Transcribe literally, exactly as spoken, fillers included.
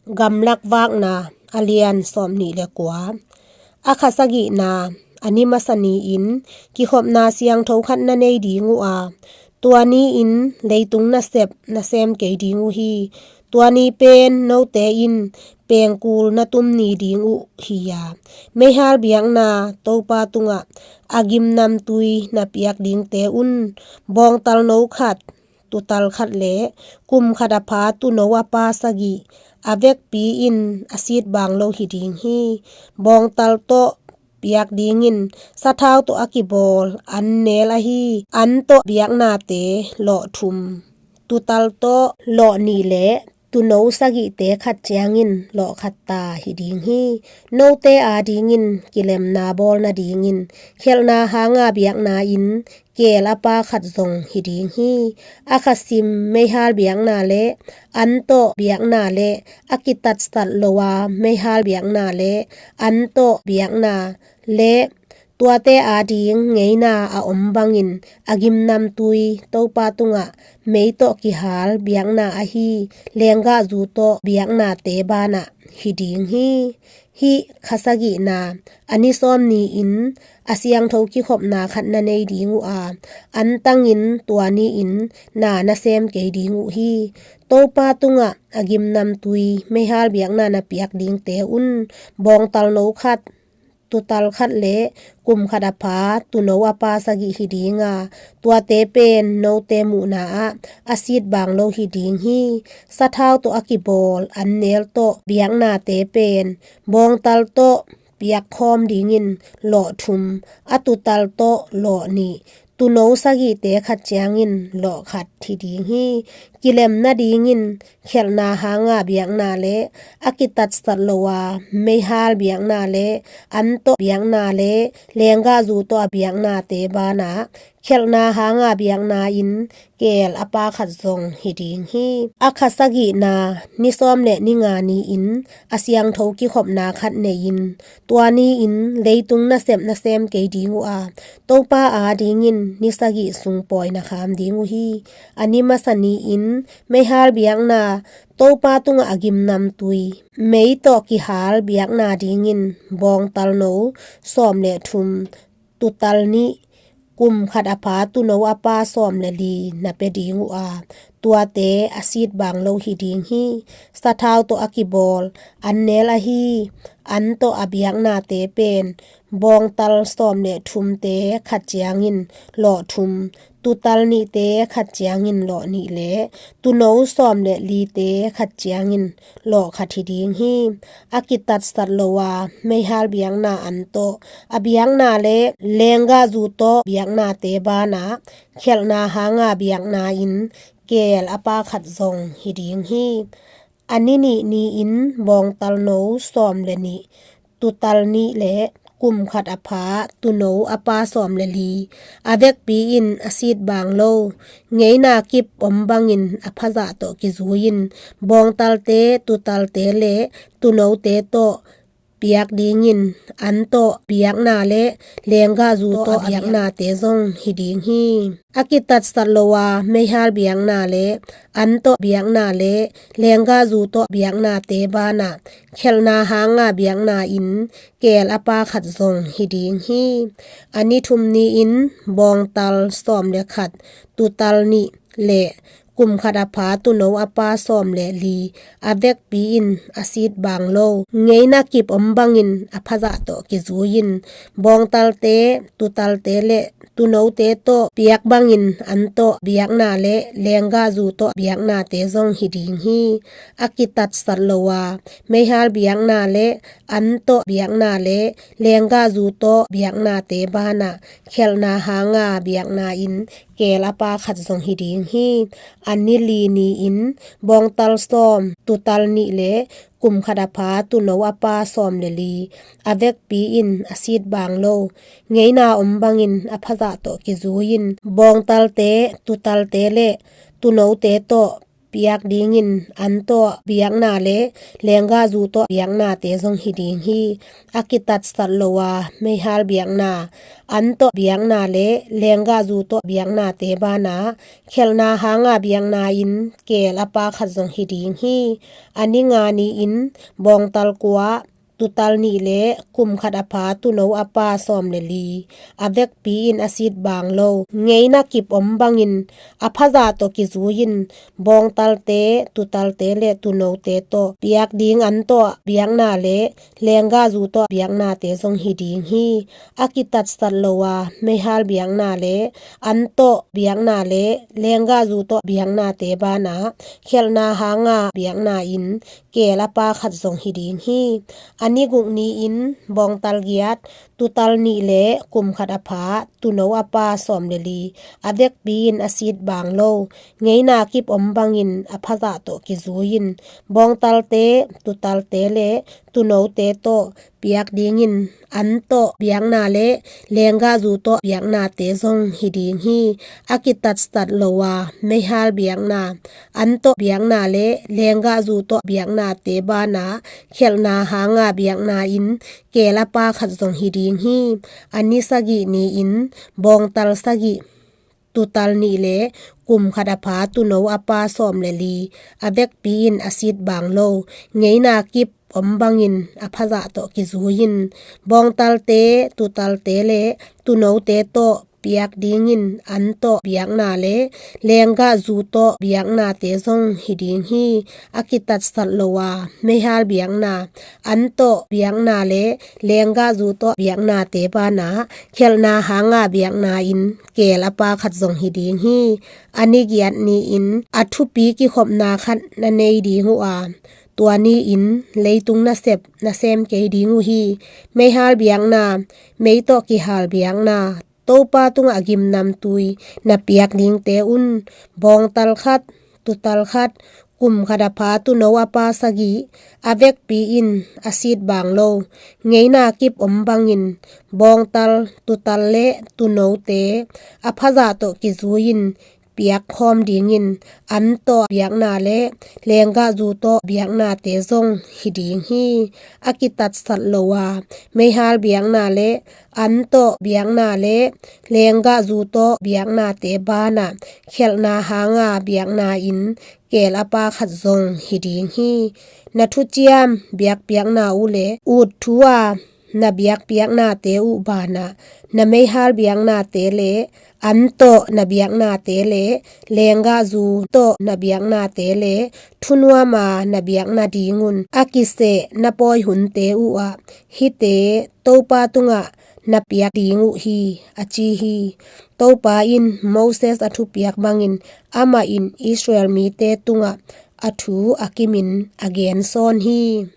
Gamlak Vakna, a lian sawmnih le kua. A kha sagihna, a ni masa ni-in kikhopna siangtho khat na nei ding uh a, tua ni-in leitung nasep na sem kei ding uh hi. Tua ni pen note in pengkul na tum ni ding uh hi a, meihal biakna Topa tungah a gimnamtui na piak dingte un bawngtal no khat, tutal khat le kum khat a pha tuuno a pa sagih, a vekpi in a sit bang lo hi ding hi. Bawngtal tawh piak dingin sathau tawh a kibawl an nel ahi an tawh biaknate lawh thum, tutal tawh lawh nih le tuuno sagihte khat ciangin lawh khat ta hi ding hi. Note adingin kilemna bawl nadingin khelhna hanga biakna-in keel a pa khat zong hi ding hi. A kha sim meihal biakna le an tawh biakna le a kitatsat lo a meihal biakna le an tawh biakna le tuate ading ngeina a om bangin a gimnamtui Topa tungah mei tawh kihal biakna ahi lenggahzu tawh biaknate banah hi ding hi. Hih kha sagihna, a ni sawm ni-in a siangtho kikhopna khat na nei ding uh a, an tangin tua ni-in na na sem kei ding uh hi. Topa tungah a gimnamtui meihal biakna na piak dingte un bawngtal no khat, tutal khat le kum khat a pha tuuno a pa sagih hi ding a, tuate pen note muhna ah a sit bang lo hi ding hi. Sathau tawh a kibawl an nel tawh biaknate pen bawngtal tawh piak khawm dingin lawh thum, a tutal tawh lawh nih, tuuno sagihte khat ciangin lawh khat hi ding hi. Kilem nadingin khelhna hanga biakna le a kitatsat lo a meihal biakna le an tawh biakna le lenggahzu tawh a biaknate banah khelhna hanga biakna-in keel a pa khat zong hi ding hi. A kha sagihna, ni sawm le ni nga ni-in a siangtho kikhopna khat nei-in tua ni-in leitung nasep na sem kei ding uh a, Topa adingin ni sagih sung pawi na kham ding uh hi. A ni masa ni-in meihal biakna Topa tungah a gimnamtui mei tawh kihal biakna dingin bawngtal no sawm le thum, tutal nih, kum khat a pha tuuno a pa sawm le li na pia ding uh a, tuate a sit bang lo hi ding hi. Sathau tawh a kibawl an nel ahi an tawh a biaknate pen bawngtal sawm le thumte khat ciangin lawh thum, tutal nihte khat ciangin lawh nih le tuuno sawm le lite khat ciangin lawh khat hi ding hi. A kitatsat lo a meihal biakna an tawh a biakna le lenggahzu tawh biaknate banah khelhna hanga biakna-in keel a pa khat zong hi ding hi. A ni nih ni-in bawngtal no sawm le nih, tutal nih le kum khat a pha tuuno a pa sawm le li, a vekpi in a sit bang lo, ngeina kip om bangin a phazah tawh kizui-in bawngtalte, tutalte le tuunote tawh piak dingin an tawh biakna le lenggahzu tawh a biaknate zong hi ding hi. A kitatsat lo a meihal biakna le an tawh biakna le lenggahzu tawh biaknate banah khelhna hanga biakna-in keel a pa khat zong hi ding hi. A ni thum ni-in bawngtal sawm le khat, tutal nih le kum khat a pha tuuno a pa sawm le li, a vekpi in a sit bang lo, ngeina kip om bangin a phazah tawh kizui-in bawngtalte, tutalte le tuunote tawh piak bangin an tawh biakna le lenggahzu tawh biaknate zong hi ding hi. A kitatsat lo a meihal biakna le an tawh biakna le lenggahzu tawh biaknate banah khelhna hanga biakna-in keel a pa khat zong hi ding hi. A ni li ni-in bawngtal sawm, tutal nih le kum khat a pha tuuno a pa sawm le li, a vekpi in a sit bang lo, ngeina om bangin a phazah tawh kizui-in bawngtalte, tutalte le tuunote tawh piak dingin an tawh biakna le lenggahzu tawh biaknate zong hi ding hi. A kitatsat lo a meihal biakna, an tawh biakna le lenggahzu tawh biaknate banah khelhna hanga biakna in keel a pa khat zong hi ding hi. A ni nga ni-in bawngtal kua tutal nih le kum khat a pha tuuno a pa sawm le li, a vekpi in a sit baang lo, ngeina kip om bangin a phazah tawh kizui-in bawngtalte, tutalte le tuunote tawh piak ding an tawh biakna le lenggahzu tawh biaknate zong hi ding hi. A kitatsat lo a meihal biakna le an tawh biakna le lenggahzu tawh biaknate banah khelhna hanga biakna in keel a pa khat zong hi ding hi. A ni guk ni-in bawngtal giat tutal nih le kum khat a pha tuuno a pa sawm le li, a vekpi in a sit baang lo, ngeina kip om bangin a phazah tawh kizui-in bawngtalte, tutalte le tuunote tawh piak dingin an tawh biakna le lenggahzu tawh biaknate zong hi ding hi. A kitatsat lo a meihal biakna, an tawh biakna le lenggahzu tawh biaknate banah khelhna hanga biakna in keel a pa khat zong hi ding hi. A ni sagih ni-in bawngtal sagih tutal nih le kum khat a pha tuuno a pa sawm le li, a vekpi in a sit baang lo, ngeina kip om bangin a phazah tawh kizui-in bawngtalte, tutalte le tuunote tawh piak dingin an tawh biakna le lenggahzu tawh biaknate zong hi ding hi. A kitatsat lo a meihal biakna, an tawh biakna le lenggahzu tawh biaknate banah khelhna hanga biakna in keel a pa khat zong hi ding hi. A ni giat ni-in a thupi kikhopna khat na nei ding uh a, tua ni-in leitung nasep na sem kei ding uh hi. Meihal biakna, mei tawh kihal biakna, Topa tungah gimnamtui na piak dingte un, bawngtal khat, tutal khat, kum khat a pha tuuno a pa sagih, a vekpi in a sit baang lo, ngeina kip om bangin bawngtal, tutal le tuunote a phazah tawh kizui-in piak khawm dingin an tawh biakna le lenggahzu tawh biaknate zong hi ding hi. A kitatsat lo a meihal biakna le an tawh biakna le lenggahzu tawh biaknate banah khelhna hanga biakna in keel a pa khat zong hi ding hi. Na thuciam biakpiakna uh le ut thu a na biakpiaknate uh banah na meihal biaknate le an tawh na biaknate le lenggahzu tawh na biaknate le thunuama na biak nadingun a kiseh na pawi hunte uhah hihte Topa tungah na piak ding uh hi, a ci hi. Topa in Moses a thupiak bangin amah in Israel mite tungah a thu a kimin a gen sawn hi.